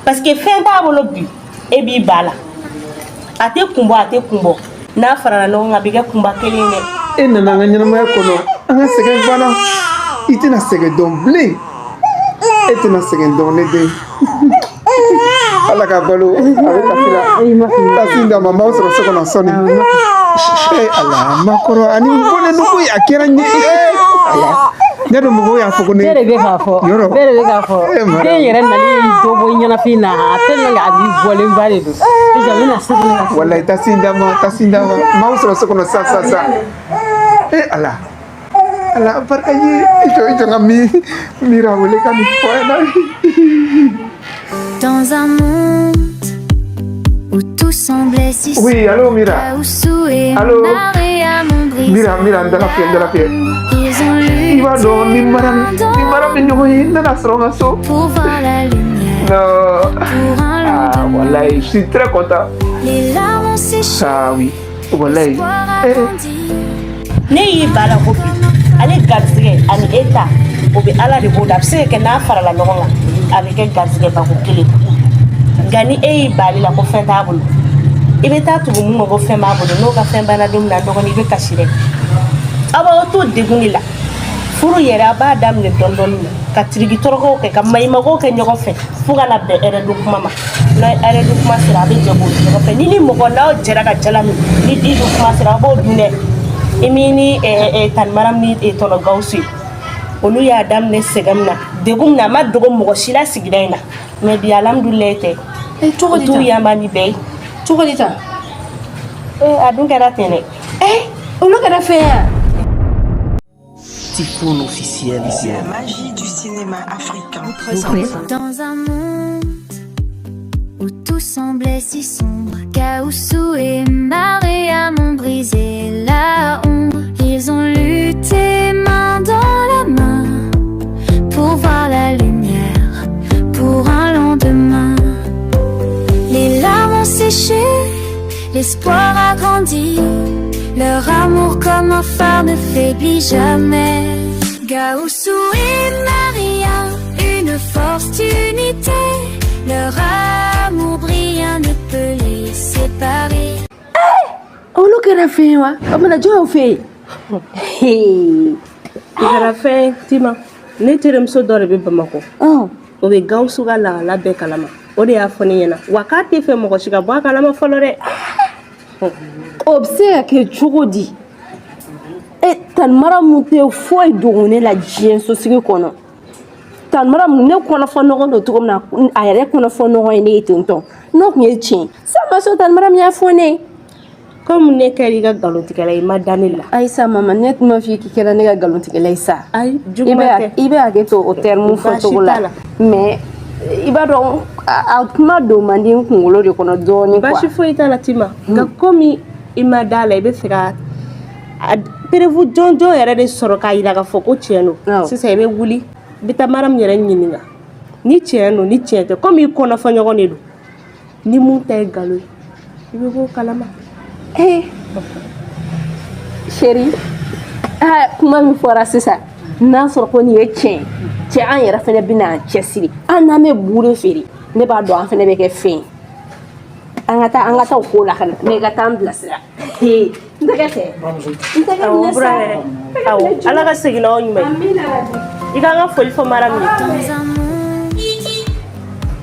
Parce que fɛn t'a bolo bi, e b'i ba la, a tɛ kun bɔ, a tɛ kun bɔ. N'a farala ɲɔgɔn kan, a bɛ kɛ kunba kelen dɛ. E nana an ka ɲɛnamaya kɔnɔ, an ka sɛgɛn banna. I tɛna sɛgɛn dɔn bilen, e tɛna sɛgɛn dɔn, ne den. Ala ka balo, a bɛ kasi la. Tasi d'a ma, n b'aw sɔrɔ so kɔnɔ sɔɔni. Ee Ala, makɔrɔ ani n bɔnnen don koyi, a kɛra n ye. Ee Ala, ne dun, mɔgɔw y'a fɔ ko ne Bɛɛ de bɛ k'a fɔ. Yɔrɔ. Bɛɛ de bɛ k'a fɔ. Eh, madame. Den yɛrɛ nali ye dɔ bɔ ɲɛnafin na, a tellement que a b'i bɔlenba de don. Sisan n bɛna so kɔnɔ ka Walayi, tasi d'a ma, tasi d'a ma, n b'aw sɔrɔ so kɔnɔ sisan sisan sisan. Ee Ala, Ala barika ye. I jɔ, i jɔ, n ka mi Mira wele ka nin fɔ a ɲɛna. Dans un monde où tout semblait si Oui, allô, Mira. Gaoussou et Allô. Mariam ont brisé Mira, Mira, n dala fiyɛ, n dala fiyɛ. Ils ont I b'a dɔn, ni mara ni mara bɛ ɲɔgɔn ye, n nana sɔrɔ n ka so. pour voir la lumière. Non. Pour un Ah, lendemain. wallahi, je suis très content. Les larmes ont séché. Ah oui, wallahi. L'espoir a Eh, grandi. Ne y'i ba la ko bi, ale garisɛgɛ ani e ta, o bɛ Ala de b'o la. A bɛ se ka kɛ, n'a farala ɲɔgɔn kan, a bɛ kɛ garisɛgɛ bako kelen. Nka ni e y'i ba ale la ko fɛn t'a bolo, i bɛ taa tugu mun ma ko fɛn b'a bolo, n'o ka fɛn banna don min na, dɔgɔnin, i bɛ kasi dɛ. Aw b'aw to degun de la. Furu yɛrɛ, a b'a daminɛ dɔɔni dɔɔni ka tiriki tɔrɔkɔw kɛ, ka maɲumankow kɛ ɲɔgɔn fɛ, fo ka na bɛn hɛrɛ dun kuma ma. N'a hɛrɛ dun kuma sera, a bɛ jɛ k'o dun ɲɔgɔn fɛ. Ni ni mɔgɔ n'aw jɛra ka jala min, ni di dun kuma sera, aw b'o dun dɛ. I min ni tani Maram ni tɔnɔ Gawusu ye, olu y'a daminɛ sɛgɛn min na, degun min na, a ma dogo mɔgɔ si la sigida in na. Mais bi, alhamdulilayi tɛ. Eh, cogo di t'u tan? yanba ni bɛɛ ye. Cogo di tan? Eh, a dun kɛra ten dɛ. Eh, olu kɛra fɛn ya. Typhoon officiel. La magie du cinéma africain présente. Dans un monde où tout semblait si sombre, Gaoussou et Mariam ont brisé la ombre. Ils ont lutté main dans la main pour voir la lumière, pour un lendemain. Les larmes ont séché, l'espoir a grandi. Leur amour comme un phare ne faiblit jamais. Gaoussou et Maria, une force d'unité. Leur amour brillant ne peut les séparer. Olu kɛra fɛn ye wa? O mana jɔn y'o fɛ yen? I kɛra fɛn tima. Ne terimuso dɔ de bɛ Bamakɔ, o bɛ Gawusu ka lahala bɛɛ kalama. O de y'a fɔ ne ɲɛna wa k'a tɛ fɛ mɔgɔ si ka bɔ a kalama fɔlɔ dɛ. O bɛ se ka kɛ cogo di? E tani mara mun tɛ foyi dogo ne la diɲɛ sosigi kɔnɔ, tani mara mun ne kɔnɔfɔ ɲɔgɔn don cogo min na, a yɛrɛ kɔnɔfɔ ɲɔgɔn ye ne ye ten tɔ. N'o tun ye tiɲɛ sa, ma sɔn tani mara min y'a fɔ ne ye. Komi ne kɛra i ka nkalontigɛla ye, i ma da ne la. Ayisa, mama, ne tun ma f'i k'i kɛra ne ka nkalontigɛla ye sa. Ayi, I juguman bɛ tɛ. I bɛ hakɛ to o terme Baasi fɔcogo t'a la. la. Mais i b'a dɔn, a kuma don man di n kunkolo de kɔnɔ dɔɔnin quoi. Baasi foyi t'a la, Tima. Nka komi i ma da la, i bɛ fɛ ka a preuve jɔnjɔn yɛrɛ de sɔrɔ k'a yira k'a fɔ ko tiɲɛ don. Awɔ. Sisan i bɛ wuli, i bɛ taa Mariam yɛrɛ ɲininka ni tiɲɛ don, ni tiɲɛ tɛ. Komi i kɔnɔfɔ ɲɔgɔn de don, ni mun ta ye nkalon ye, i bɛ b'o kalama. Eh, chérie, ah, kuma min fɔra sisan, n'a sɔrɔ ko nin ye tiɲɛ ye, cɛ, an yɛrɛ fɛnɛ bɛna an cɛsiri. An n'an bɛ bure feere, ne b'a dɔn an fɛnɛ bɛ kɛ fɛn ye. An ka taa, an ka taa o ko la ka na ne ka taa an bilasira. N tɛgɛ tɛ, n tɛgɛ Awɔ, minɛ bura sa. yɛrɛ. Awɔ, Ala ka segin n'aw ɲuman ye. I k'an ka foli fɔ Mariam ye. Dans un monde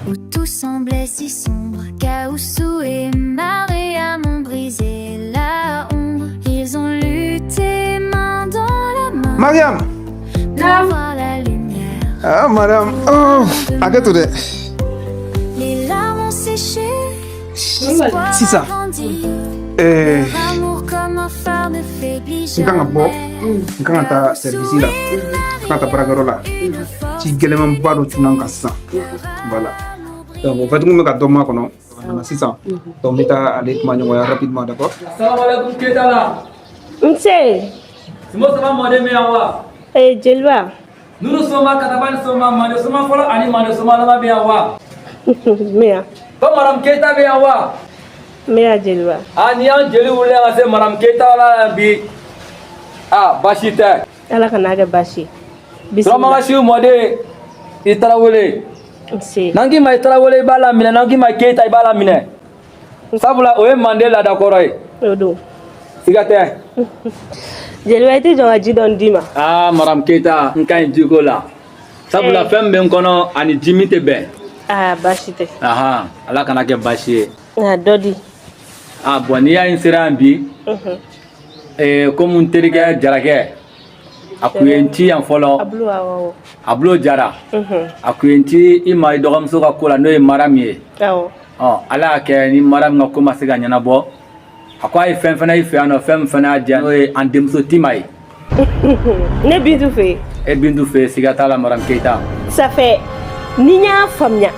où tout semblait si sombre, Gaoussou et Mariam ont brisé la ombre. Ils ont lutté main dans la main Mariam. pour voir la lumière. Ah, Mariam. Oh, hakɛ to dɛ. Les larmes ont séché, l'espoir Sisan. a grandi. Eh, Leur amour comme un phare ne faiblit n kan ka bɔ, jamais. n kan ka taa service la, n kan ka taa baarakɛyɔrɔ la. Ci gɛlɛnmanba dɔ cunna n kan sisan. Voilà. Donc, o fait, n kun bɛ ka dɔ makɔnɔ, a nana sisan. Donc, n bɛ taa ale kuma ɲɔgɔnya rapidement, d'accord? Salam alaikum Keita la. Nse. Simo sama mɔden bɛ yan wa? Eh, jeliba. Nuru soma katabani soma mande soma fɔlɔ ani mande soma laban bɛ yan wa? N bɛ yan. Ko Madame Keita bɛ yan wa? N bɛ yan, jeliba. A ni y'an jeli wuli ka se Madame Keita la yan bi. A baasi tɛ. Ala ka n'a kɛ baasi ye. Bisimila. Turamagasiw mɔden i Tarawele. N'an k'i ma i Tarawele i b'a laminɛ, n'an k'i ma Keyita i b'a laminɛ. Sabula o ye manden laada kɔrɔ ye. O don. Siga tɛ. Jeliba, i tɛ jɔn ka ji dɔɔni d'i ma? Aa, Madame Keyita, n ka ɲi jiko la. Sabula fɛn min bɛ n kɔnɔ ani ji min tɛ bɛn. Aa, baasi tɛ. Ahan, Ala kana kɛ baasi ye. Nka dɔ di. Ah bon, n'i y'a ye n sera yan bi, komi n terikɛ Jarakɛ, a kun ye n ci yan fɔlɔ. Abulo, awɔ. Abulo Jara. A kun ye n ci i ma i dɔgɔmuso ka ko la, n'o ye Maramu ye. Awɔ. Ɔ, Ala y'a kɛ ni Maramu ka ko ma se ka ɲɛnabɔ, a ko a ye fɛn fana i fɛ yan nɔ, fɛn min fana y'a diya, n'o ye an denmuso Tima ye. Ne Bintu fɛ yen. E Bintu fɛ yen, siga t'a la, Madame Keyita. Ça fait ni n y'a faamuya,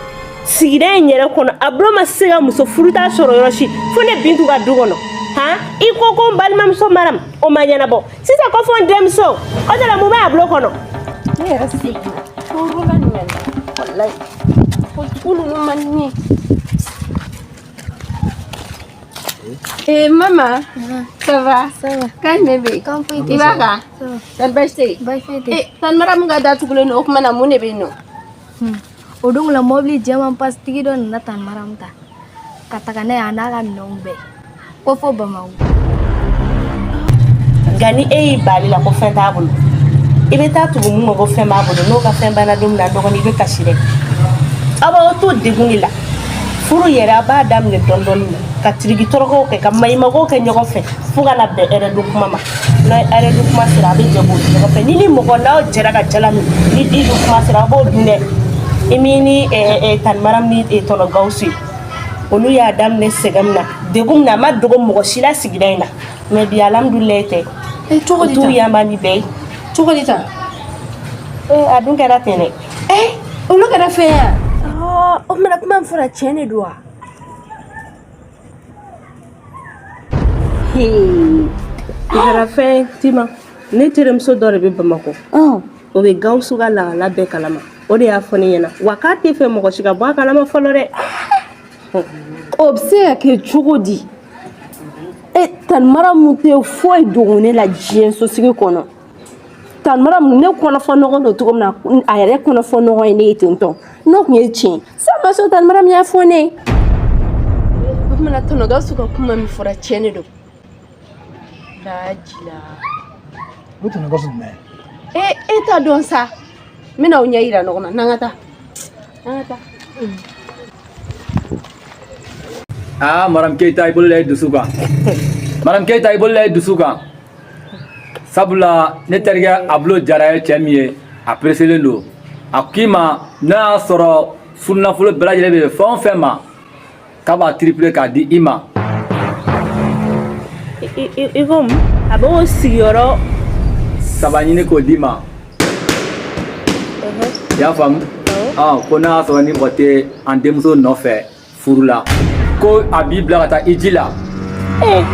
sigida in yɛrɛ kɔnɔ, Abulo ma se ka muso furuta sɔrɔ yɔrɔ si fo ne Bintu ka du kɔnɔ. Han, i ko ko n balimamuso Maramu, o ma ɲɛnabɔ, sisan ko fo n denmuso o de la. Mun bɛ Abulo kɔnɔ? Ne yɛrɛ seginna tɔɔrɔ la nin na, walayi, ko jugu ninnu man di ne ye. Eh, maman, ça va? Ça va. Kan jumɛn bɛ yen? Kan foyi tɛ. I b'a kan? Ça va. Tani baasi tɛ yen? Baasi foyi tɛ. Eh, Tani Maramu ka da tugulen don, o tuma na mun de bɛ yen nɔ? O don la, mobili jɛman pasitigi dɔ nana Tani Maramu ta ka taga n'a ye, a n'a ka minɛnw bɛɛ, ko fo Bamakɔ. Nka ni e y'i bali la ko fɛn t'a bolo, i bɛ taa tugu mun ma ko fɛn b'a bolo, n'o ka fɛn banna don min na, dɔgɔnin, i bɛ kasi dɛ. Aw b'aw to degun de la. Furu yɛrɛ, a b'a daminɛ dɔɔni dɔɔni ka tiriki tɔrɔkɔw kɛ, ka maɲumankow kɛ ɲɔgɔn fɛ, fo ka na bɛn hɛrɛ dun kuma ma. N'a ye hɛrɛ dun kuma sera, a bɛ jɛ k'o dun ɲɔgɔn fɛ. Ni ni mɔgɔ n'aw jɛra ka jala min, ni di dun kuma sera, aw b'o dun dɛ. I min ni Tani Maramu ni tɔnɔ Gawusu ye, olu y'a daminɛ sɛgɛn min na, degun min na, a ma dogo mɔgɔ si la sigida in na. Mais bi, alhamdulilayi tɛ. Eh, cogo di t'u tan? yanba ni bɛɛ ye. Cogo di tan? A dun kɛra ten dɛ. Eh, olu kɛra fɛn ye wa? O tuma na kuma min fɔra, tiɲɛ de don wa? O kɛra fɛn Tima, ne terimuso dɔ de bɛ Bamakɔ, o bɛ Gawusu ka lahala bɛɛ kalama, o de y'a fɔ ne ɲɛna wa k'a tɛ fɛ mɔgɔ si ka bɔ a kalama fɔlɔ dɛ. O bɛ se ka kɛ cogo di? E, Tani Maramu tɛ foyi dogo ne la diɲɛ sosigi kɔnɔ. Tani Maramu, ne kɔnɔfɔ ɲɔgɔn don cogo min na, a yɛrɛ kɔnɔfɔ ɲɔgɔn ye ne ye ten tɔ. N'o tun ye tiɲɛ sa, ma sɔn Tani Maramu y'a fɔ ne ye. O tuma na tɔnɔ Gawusu ka kuma min fɔra, tiɲɛ de don. Lajila. O tɔnɔ Gawusu jumɛn? E, e t'a dɔn sa. N bɛna aw ɲɛ yira ɲɔgɔn na, n'an ka taa. An ka taa. Aa, Madame Keyita, i bolo la i dusu kan. Madame Keyita, i bolo la i dusu kan. Sabula ne terikɛ Abulo Jara ye cɛ min ye, a pereselen don. A k'i ma n'a y'a sɔrɔ furunafolo bɛɛ lajɛlen bɛ fɛn o fɛn ma, k'a b'a triplé k'a di i ma. I ko mun? A b'o sigiyɔrɔ saba ɲini k'o d'i ma. I y'a faamu? Ko n'a y'a sɔrɔ ni mɔgɔ tɛ an denmuso nɔfɛ furu la, ko a b'i bila ka taa hiji la,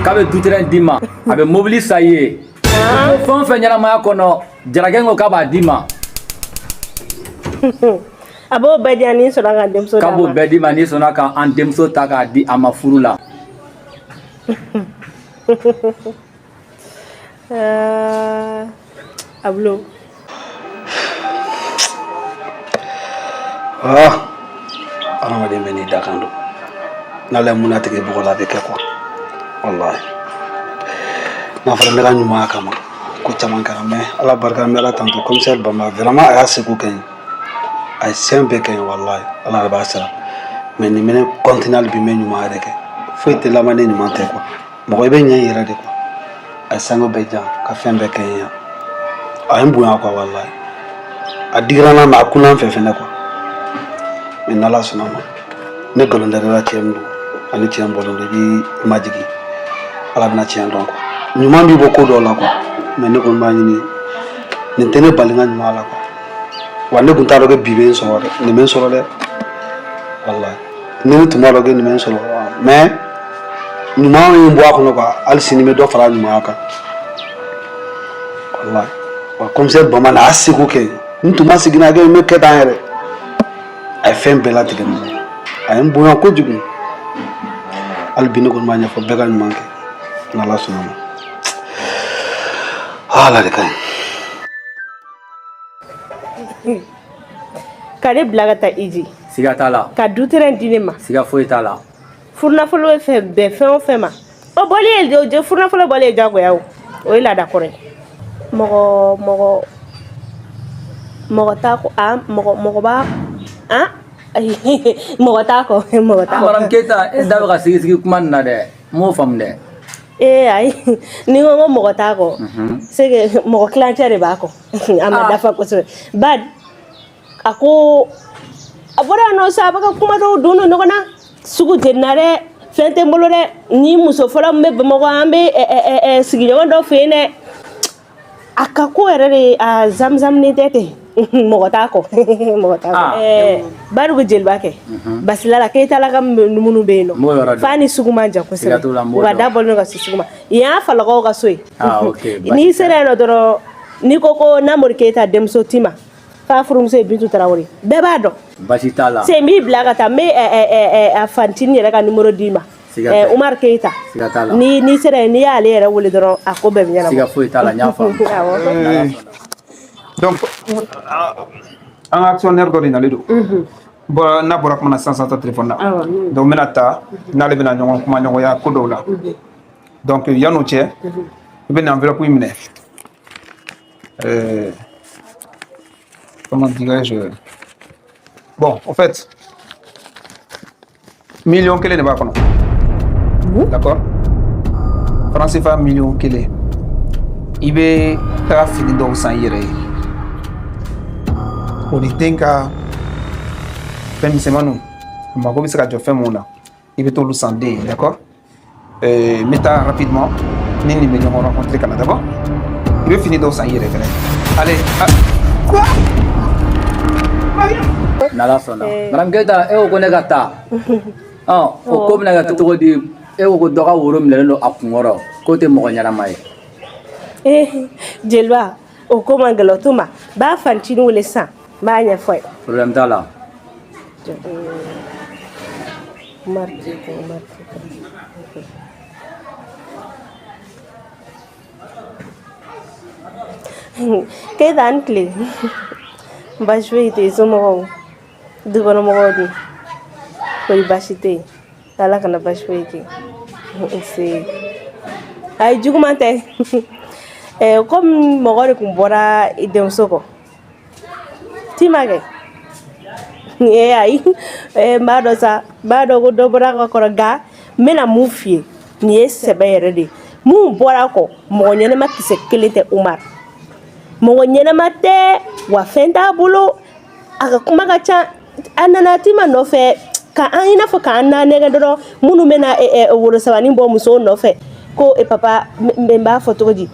k'a bɛ du-terrain d'i ma, a bɛ mobili san i ye, ko fɛn o fɛn ɲɛnamaya kɔnɔ, Jarakɛ ko k'a b'a d'i ma. A b'o bɛɛ di yan ni sɔnna ka denmuso K'a b'o bɛɛ d'i ma n'i sɔnna ka an denmuso ta k'a di a ma furu la. Abulo. Ah, adamaden bɛɛ n'i dakan don. N'ala ye mun latigɛ bɔgɔ la, a bɛ kɛ quoi. Wallahi, n'a fɔra ne ka ɲumanya kama, ko caman kɛra, mais Ala barika, n bɛ Ala tanto. Commissaire Bamba, vraiment, a y'a seko kɛ n ye, a ye fɛn bɛɛ kɛ n ye. Wallahi, Ala yɛrɛ b'a sara. Mais nin bɛ ne continuer hali bi, n bɛ ɲuman yɛrɛ kɛ. Foyi tɛ laban ni ɲuman tɛ quoi. Mɔgɔ i bɛ ɲɛ i yɛrɛ de quoi. A ye sango bɛɛ jan ka fɛn bɛɛ kɛ n ye yan, a ye n bonya quoi. Wallahi, a digira n na, mais a kunna n fɛ fɛnɛ quoi. Mais n'Ala sɔnna ma, ne nkalon tɛ la, tiɲɛ min don ani tiɲɛ bɔlen don, i b'i majigin, Ala bɛna tiɲɛ dɔn quoi. Ɲuman b'i bɔ ko dɔw la quoi. Mais ne kɔni b'a ɲini, nin tɛ ne bali n ka ɲuman la quoi. Wa ne tun t'a dɔn ko bi bɛ n sɔrɔ dɛ, nin bɛ n sɔrɔ dɛ. Wallahi, ni ne tun b'a dɔn ko nin bɛ n sɔrɔ, mais ɲuman ye n bɔ a kɔnɔ quoi. Hali sini n bɛ dɔ fara ɲumanya kan, wallahi. Wa commissaire Bamba a y'a seko kɛ. N tun ma sigi n'a kɛ, n bɛ kɛ tan yɛrɛ. A ye fɛn bɛɛ latigɛ n bolo, a ye n bonya kojugu. Hali bi ne kɔni b'a ɲɛfɔ bɛɛ ka ɲuman kɛ, n'Ala sɔnna ma. Ala de ka ɲi. Ka ne bila ka taa iji. Siga t'a la. Ka du terrain di ne ma. Siga foyi t'a la. Furunafolo bɛ fɛn bɛn fɛn o fɛn ma, o bɔli ye, furunafolo bɔli ye diyagoya o, o ye laada kɔrɔ ye. Mɔgɔ mɔgɔ mɔgɔ t'a kɔ, a mɔgɔ mɔgɔ b'a a mɔgɔ t'a kɔ, mɔgɔ t'a kɔ. Madame Keita, e da bɛ ka sigi sigi kuma nin na dɛ, n m'o faamu dɛ. Ee ayi, ni n ko ko mɔgɔ t'a kɔ, c'est que mɔgɔ kilancɛ de b'a kɔ, a ma dafa kosɛbɛ. Bad a ko a bɔra yan nɔ sa, a bɛ ka kuma dɔw don don ɲɔgɔn na, sugu jenina dɛ, fɛn tɛ n bolo dɛ, ni muso fɔlɔ min bɛ Bamakɔ, an bɛ sigiɲɔgɔn dɔ fɛ yen dɛ. A ka ko yɛrɛ de a zamuzamuni tɛ ten, mɔgɔ t'a kɔ, mɔgɔ t'a kɔ. Bariku jeliba kɛ basila la, Keyitala ka minnu bɛ yen nɔ, f'a ni sugu man jan kosɛbɛ, u ka da bɔlen don ka se sugu ma. Yen y'a falakaw ka so ye. N'i sera yen nɔ dɔrɔn, n'i ko ko Namori Keyita denmuso Tima, k'a furumuso ye Bintu Tarawele, bɛɛ b'a dɔn. Basi t'a la. Se n b'i bila ka taa, n bɛ a fantinin yɛrɛ ka numéro d'i ma. Umar Keita. Ni n'i sera yen, n'i y'ale yɛrɛ wele dɔrɔn, a ko bɛɛ bɛ ɲɛnabɔ. Siga foyi t'a la, n y'a faamu. Donc an ka actionnaire dɔ de nalen don. Bon, n'a bɔra kuma na sisan sisan téléphone na. Donc n bɛna taa n'ale bɛna ɲɔgɔn kuma ɲɔgɔnya ko dɔw la. Donc yan'o cɛ, i bɛ nin enveloppe in minɛ. Comment dirais-je? Bon, en fait, 1 million de b'a kɔnɔ. D'accord? Franc CFA 1 million. I bɛ taga fini dɔw san i yɛrɛ ye. O ni den ka fɛn misɛnmaninw, a mago bɛ se ka jɔ fɛn mun na, i bɛ t'olu san den ye, d'accord? N bɛ taa rapidement ni nin bɛ ɲɔgɔn rencontrer ka na, d'accord? I bɛ fini dɔw san i yɛrɛ fɛnɛ. Allez, ah, quoi? N'Ala sɔnna. Madame Keita, e ko ko ne ka taa. Ɔ, o ko bɛna kɛ cogo di? E ko ko dɔ ka woro minɛlen don a kunkɔrɔ, k'o tɛ mɔgɔ ɲɛnama ye. Ee jeliba, o ko man gɛlɛn, o to ma, b'a fantinin wele sisan, n b'a ɲɛfɔ ye. Problème t'a la. Umar Keita, Umar Keita. Keita, an tile, baasi foyi tɛ yen, somɔgɔw, dukɔnɔmɔgɔw dun, kɔri baasi tɛ yen? Ala kana baasi foyi kɛ. Nse, ayi, juguman tɛ. Komi mɔgɔ de kun bɔra i denmuso kɔ tima kɛ. Ee ayi, n b'a dɔn sa, n b'a dɔn ko dɔ bɔra ka kɔrɔ, nka n bɛna mun f'i ye, nin ye sɛbɛ yɛrɛ de ye. Mun bɔra kɔ, mɔgɔ ɲɛnɛma kisɛ kelen tɛ. Umar, mɔgɔ ɲɛnɛma tɛ wa, fɛn t'a bolo, a ka kuma ka ca. A nana tima nɔfɛ ka an i n'a fɔ k'an na nɛgɛ dɔrɔn, minnu bɛna woro sabani bɔ musow nɔfɛ ko e papa, n b'a fɔ cogo di,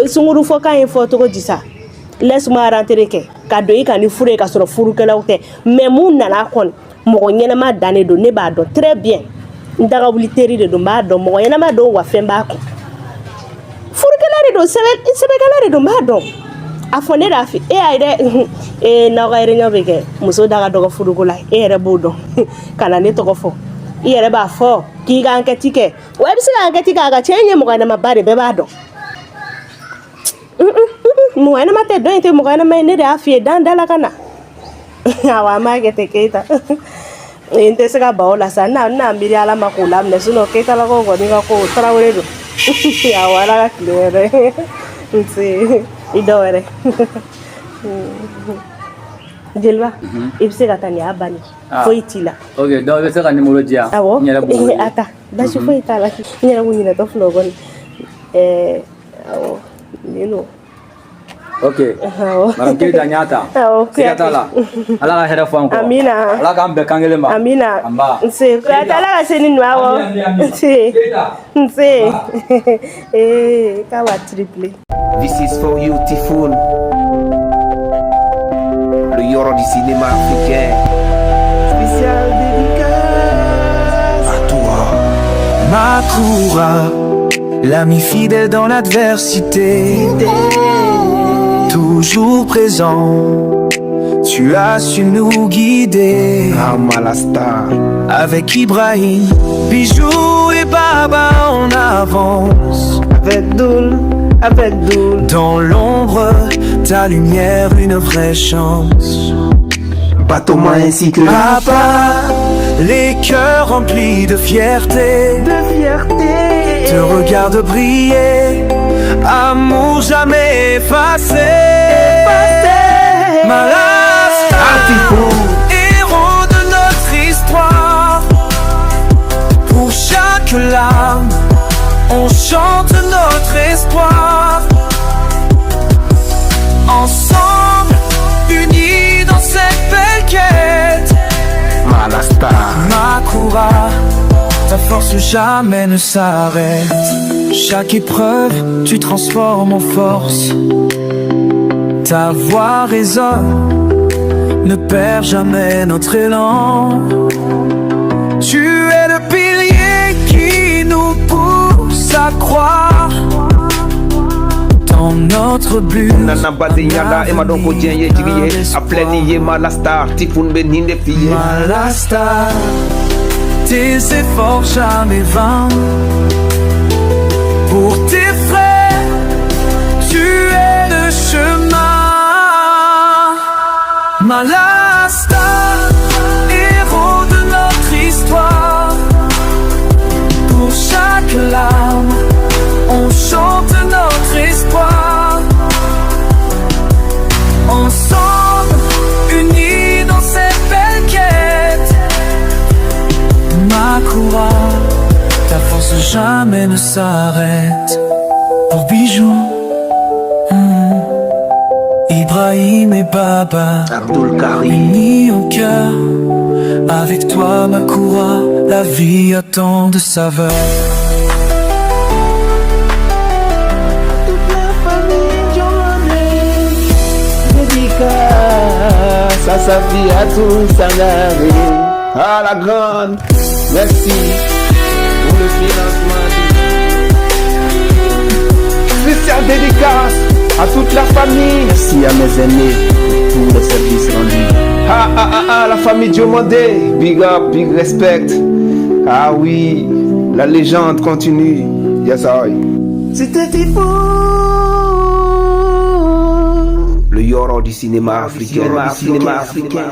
sunkuru fɔkan ye fɔ cogo di sa, laisse-moi rentrer kɛ ka don i kan ni furu ye, ka sɔrɔ furukɛlaw tɛ. Mais mun nana kɔni, mɔgɔ ɲɛnɛma dannen don, ne b'a dɔn très bien, n daga wuli teri de don, n b'a dɔn mɔgɔ ɲɛnɛma don wa, fɛn b'a kɔ, furukɛla de don, sɛbɛkɛla de don, n b'a dɔn. A fɔ ne y'a fɔ e y'a ye dɛ. Ee, n'aw ka réunion bɛ kɛ, muso da ka dɔgɔ furuko la, e yɛrɛ b'o dɔn, ka na ne tɔgɔ fɔ, i yɛrɛ b'a fɔ k'i ka enquête kɛ wa, i bɛ se ka enquête kɛ a ka cɛ in ye mɔgɔ ɲɛnamaba de, bɛɛ b'a dɔn mɔgɔ ɲɛnama tɛ, dɔn in tɛ mɔgɔ ɲɛnama ye, ne de y'a f'i ye dan da la ka na. Awɔ, an b'a kɛ ten. Keyita, n tɛ se ka ban o la sa, n na miiri Ala ma k'o laminɛ, sinon Keyitalakaw kɔni ka ko Tarawele don. Awɔ, Ala ka tile wɛrɛ, nse, i dɔ wɛrɛ. Jeliba, i bɛ se ka taa, nin y'a bannen, foyi t'i la. Ok, donc i bɛ se ka numéro di yan. Awɔ. N yɛrɛ b'o wele. A ta, baasi foyi t'a la, n yɛrɛ kun ɲinɛtɔ filɛ o kɔni. Awɔ, nin don. Ok. Awɔ. Madame Keita, n y'a ta. Awɔ. Siga t'a la. Ala ka hɛrɛ fɔ an kɔ. Amina. Ala k'an bɛn kan kelen ma. Amina. Anba. Nse, Kuyate, Ala ka se ni ɲuman. Awɔ. Nse. Nse. Ee, k'a b'a triplé. This is for you, Typhoon. Le Yoro du cinéma africain. Spécial dédicace à toi. Makoura, l'ami fidèle dans l'adversité, toujours présent, tu as su nous guider. Amalasta. Avec Ibrahim, Bijou et Baba en avance. Avec Doul, avec Doul. Dans l'ombre, ta lumière, une vraie chance. Batoma ainsi que Papa, les cœurs remplis de fierté, te regarde briller, amour jamais effacé. Malasta, héros de notre histoire. Pour chaque larme, on chante notre espoir. Ensemble, unis dans cette belle quête. Malasta. Makoura, ta force jamais ne s'arrête. Chaque épreuve, tu transformes en force. Ta voix résonne, ne perds jamais notre élan. Tu es le pilier qui nous pousse à croire dans notre but. Nana baze ɲada e ma dɔn ko diɲɛ ye jigi ye a filɛ nin ye Malasta Tifun bɛ nin de f'i ye. Malasta, tes efforts jamais vains. Pour tes frères, tu es le chemin. Malasta, héros de notre histoire. Pour chaque larme, on chante notre espoir. Ensemble, unis dans cette belle quête. Makoura, ta force jamais ne s'arrête. Pour Bijou, Ibrahim et Baba, Abdul Karim. Unis en cœur. Avec toi, Makoura, la vie a tant de saveurs. Toute la famille Diomandé. Dédicace à sa fille à tous Sangaré. Ah la grande, merci pour le financement. Spécial dédicace à toute la famille. Merci à mes aînés pour tous les services rendus. Ah ah ah ah, la famille Diomandé. Big up, big respect. Ah oui, la légende continue. Yes, I. C'était Tifou. Le Yoro du cinéma africain. Cinéma africain.